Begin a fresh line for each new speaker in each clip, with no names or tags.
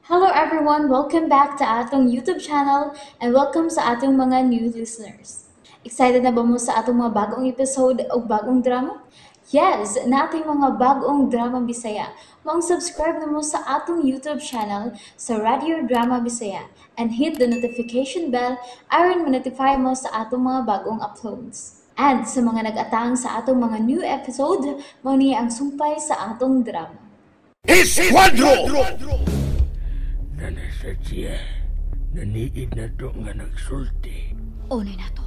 Hello everyone! Welcome back to atong YouTube channel and welcome sa atong mga new listeners. Excited na ba mo sa atong mga bagong episode o bagong drama? Yes! Nating mga bagong drama Bisaya. Maong subscribe na mo sa atong YouTube channel sa Radio Drama Bisaya and hit the notification bell aron ma-notify mo sa atong mga bagong uploads. And sa mga nag-atang sa atong mga new episode, mao ni ang sumpay sa atong drama.
Esquadro!
Nana sa siya, naniid na to nga nagsulti.
Unay na to.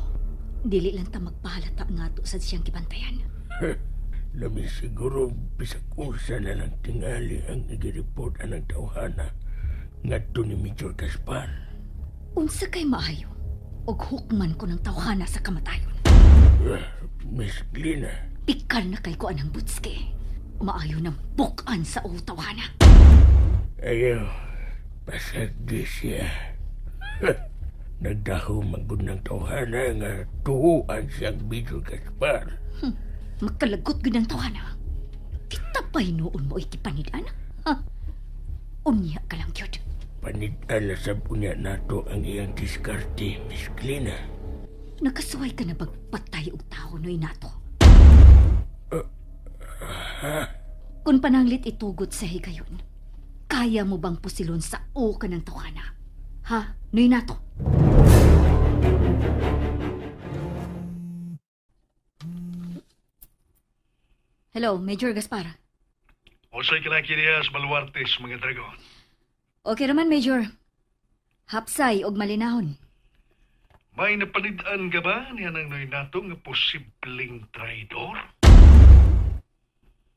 Dili lang ta magpahalata nga to sa siyang gibantayan.
Lami siguro bisag unsa na lang tingali ang igireport anang tawhana ngadto ni Major Gaspar.
Unsa kay maayo? Og hukman ko ng tawhana sa kamatayon.
Miss Glina.
Pikal na kay ko anang butski. Maayo ng bukan sa o tawhana.
Ayaw, pasagdi siya. Nagdaho magud ng tawhana nga tuhuan siyang Major Gaspar.
Makalagot gud ang tawhana. Kita pa'y noon mo ikipanidan? Ha? Unya ka lang yun.
Panid-an na sab unya nato ang iyang diskarte, Miss Glina.
Nakasuway ka na bagpatay og tao noy nato? Kung pananglit itugot sa higayon, kaya mo bang pusilon sa o ka ng tawhana? Ha? Noy nato? Hello, Major Gaspar.
Unsay kilaki niya sa baluartes, mga dragon?
Okay raman, Major. Hapsay og malinahon.
May napanid-an ka ba niya ng noy nato nga posibleng traidor?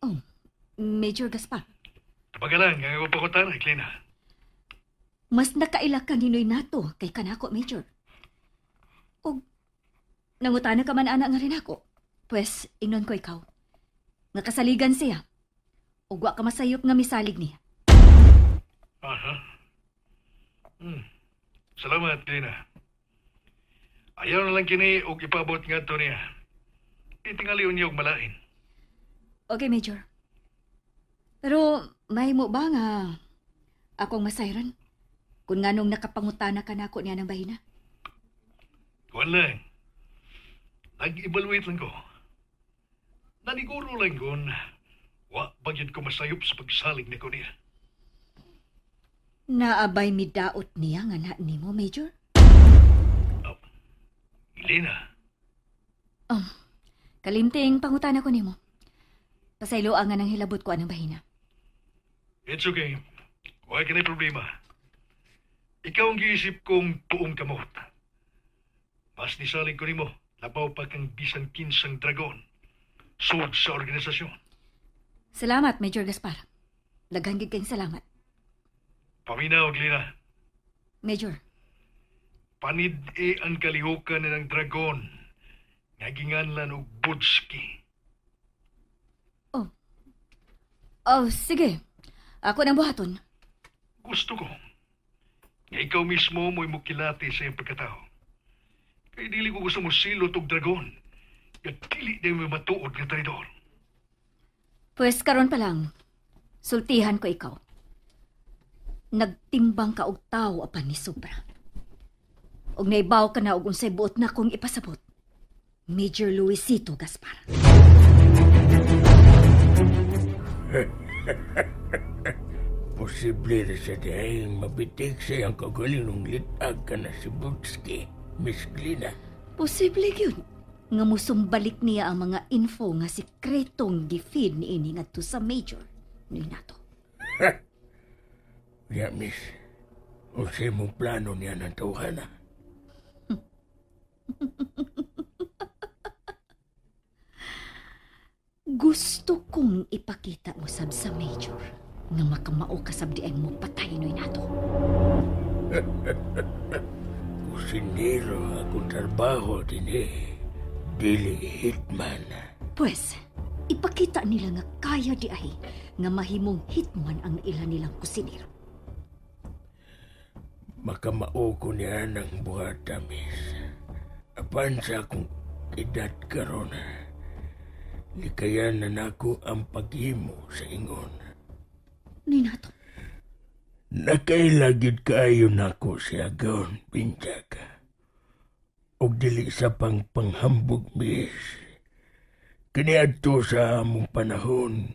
Oh, Major Gaspar.
Tabaga lang, ang ako pakutan, Klina.
Mas nakaila ka ni Noy Nato kay kanako, Major. Og nangutana ka man ana nga rin ako. Pwes, ingnon ko ikaw. Nga kasaligan siya. Og wa ka masayop nga misalig niya.
Aha. Salamat, Klina. Ayaw na lang kini og ipabot ngadto niya. Itingali niya og malain.
Okay, Major. Pero may mo ba nga akong masayran? Kung nganong nakapangutana ka nako niya ng bahina?
Kuan lang. Nag-evaluate lang ko. Naniguro lang kon, wa bagyod ko masayop sa pagsalig nako niya.
Naabay midaot niya nga na nimo, Major?
Oh, Elena.
Oh, kalimting pangutana ko nimo. Pasaylo ang nga nang hilabot ko anang bahina.
It's okay. Wa kini problema. Ikaw ang giisip kong tuong kamot. Mas nisalig ko nimo, labaw pa kang bisan kinsang dragon. Sud sa organisasyon.
Salamat, Major Gaspar. Daghang gid kayong salamat.
Paminaw, Glina.
Major.
Panid-e ang kalihukan ng dragon. Nga ginganlan og Budski.
Oh. Oh, sige. Ako nang buhaton.
Gusto ko. Nga ikaw mismo mo'y mukilati sa iyong pagkatao. Kay dili ko gusto mo silot og dragon. Nga dili na may matuod nga traidor.
Pwes karon pa lang, sultihan ko ikaw. Nagtimbang ka og tao apan ni sobra. Og naibaw ka na og unsay buot na kong ipasabot. Major Luisito Gaspar.
Posible na siya dahil mabitig sa iyang kagaling litag ka na si Butski, Miss Glina.
Posible yun. Nga musumbalik niya ang mga info nga sikretong gifeed ni ini ngadto sa Major. Nuy nato.
Ya, miss. Unsay mong plano niya ng tawhana?
Gusto kong ipakita usab sa Major nga makamao kasab di ay mo patay nuy nato.
Kusinero akong trabaho din eh. Dili hitman.
Pwes, ipakita nila nga kaya di ay nga mahimong hitman ang ila nilang kusinero.
Makamao ko niya ng buhata, miss. Apan sa akong edad karon, likayan na nako ang paghimo sa ingon.
Ninato?
Nakailagid kaayo nako siya gaon, Binjag. Og dili sa pangpanghambog, miss. Kaniadto sa among panahon,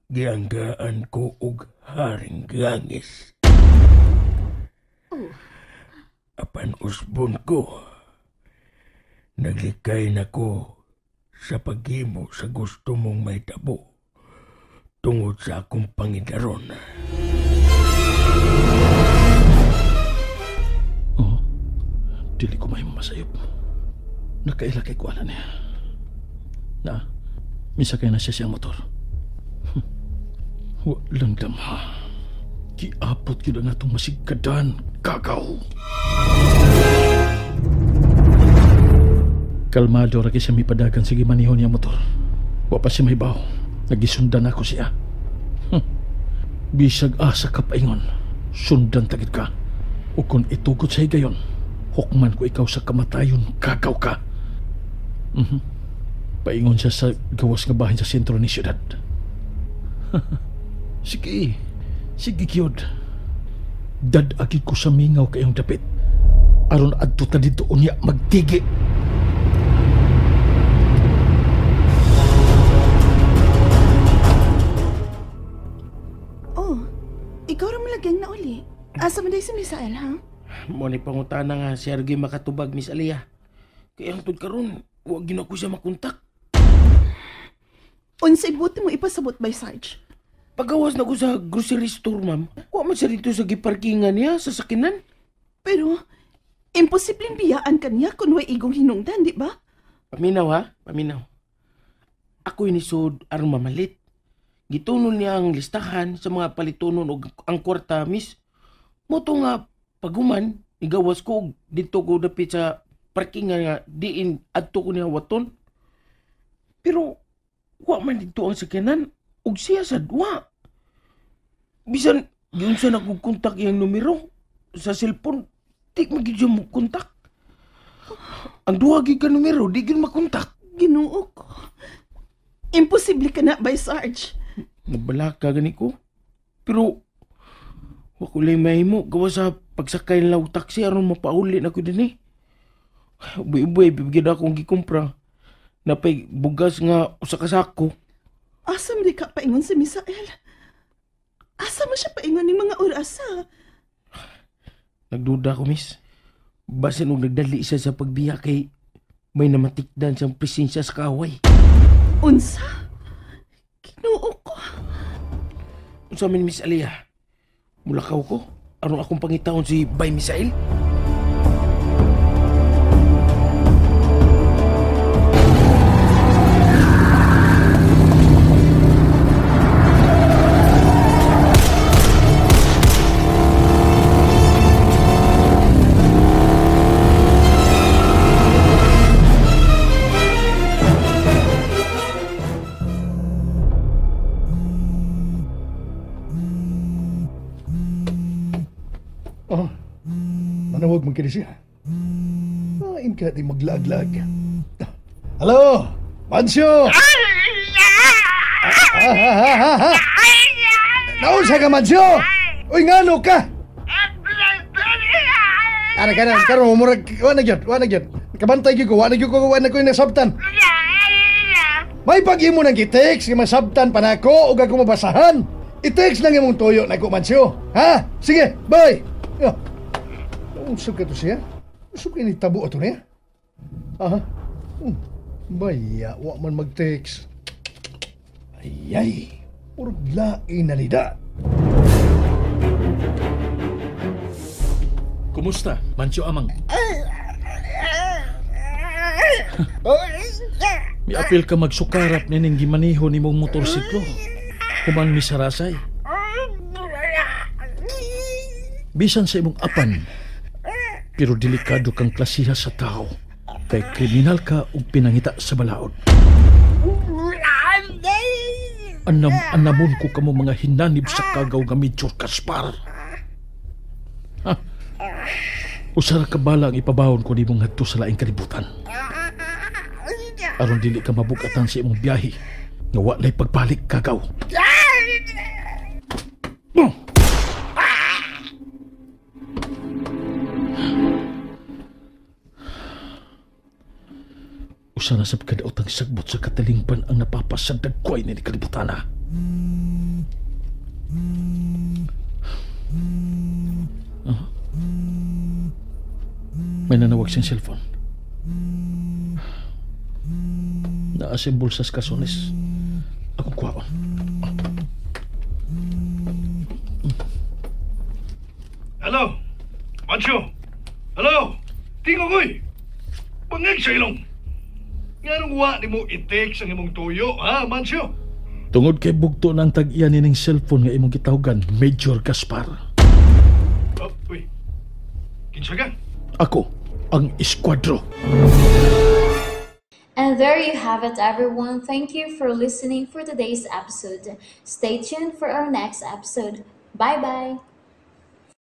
gianggaan ko og Haring Gangis.
Oh.
Apan usbon ko, naglikay na ko sa paghimo sa gusto mong mahitabo tungod sa akong pangidaron.
Oh, dili ko mahimo masayop. Nakaila kay kuana niya. Na, misakay na siya siyang motor. Walang damha. Giapot yun ang atong masigkadan, kagaw. Kalmado ra siya mipadagan sige manihon niya motor. Wa pa siya mahibaw. Nagisundan ako siya. Bisag asa ka paingon, sundan tagid ka. O kung itugot sa higayon, hukman ko ikaw sa kamatayon, kagaw ka. Paingon siya sa gawas nga bahin sa sentro ni siyudad. Sige, sige gyud. Dad-agid ko sa mingaw kayong dapit. Aron adto ta dito unya magtigi.
Oh, ikaw ra malagang na uli. Asa man day si Misael, ha?
Mo ni pangutana nga si Argy makatubag, Miss Aliyah. Kaya ang tud karon, wa gyud ako siya makontak.
Unsay buti mo ipasabot by Sarge?
Pagawas na ko sa grocery store, ma'am. Wa man siya dito sa giparkingan niya sa sakinan.
Pero, imposibleng biyaan ka niya kung way igong hinungdan, di ba?
Paminaw, ha? Paminaw. Ako inisod aron mamalit. Gitunon niya ang listahan sa mga palitunon og ang kwarta, miss. Moto nga, paguman, nigawas ko dito ko dapit sa parkingan nga diin adto ko niya waton. Pero, wa man dito ang sakyanan. Og siya sa duwa. Bisan, giunsa na kong kontak iyang numero sa cellphone, di magyud siya mo kontak. Ang duha gyud ka numero, di gyud makontak.
Ginoo ko. Imposible ka na, by Sarge.
Nabalaka gani ko. Pero, wa ko lang mahimo. Gawa sa pagsakay ng og taxi, aron mapauli na ko din eh. Uboy-uboy, bibigyan akong gikumpra. Napay bugas nga usa ka sako.
Asa mo di ka paingon si Misael? Asa mo siya paingon ni mga orasa?
Nagduda ko, miss. Basin og nagdali siya sa pagbiya kay may namatikdan siyang presensya sa kaaway.
Unsa? Kinuo ko.
Unsa man, Miss Aliyah? Mulakaw ko. Aron akong pangitaon si Bay Misael?
Oh, manawag man kini siya. Nain ka di maglaag-laag. Hello, Mancio! Naunsa ka, Mancio? Uy, ngano ka? Ara ka na, karon murag, wa na gyud, wa na gyud. Kabantay gyud ko, wa na gyud ko, wa na ko nasabtan. May pag-imo nang gi-text, nga masabtan pa nako ug ako mabasahan. I-text lang imong tuyo nako, Mancio. Ha? Sige, bye. Ya. Unsa ka to siya? Unsa kini tabo ato niya? Aha. Baya, wa man mag-text. Ayay, murag lain na nida.
Kumusta, Mancio Amang? Miapil ka magsukarap nining gimaniho nimong motorsiklo. Human misarasay. Bisan sa imong apan, pero delikado kang klasiha sa tao. Kay kriminal ka ug pinangita sa balaod. Anam-anamon ko kamo mga hinanib sa kagaw nga Major Kaspar. Ha? Usara ka bala ang ipabawon ko nimong ngadto sa laing kalibutan. Aron dili ka mabugatan sa imong biyahe nga wa na'y pagbalik kagaw. Usa na sab kadaotang sagbot sa katalingpan ang napapasagdagkway ni kalibutana. May nanawag siyang cellphone. Naasembol sa kasones. Akong kuhaon.
Hello? Mancho? Hello? Tingog oy! Bangag sa ilong! Nganong wa ni mo i-text ang imong tuyo, ha, Mancho?
Tungod kay bugto ng tag-iya nining cellphone nga imong gitawagan, Major Gaspar.
Oh, uy. Kinsa ka?
Ako ang Esquadro.
And there you have it, everyone. Thank you for listening for today's episode. Stay tuned for our next episode. Bye-bye.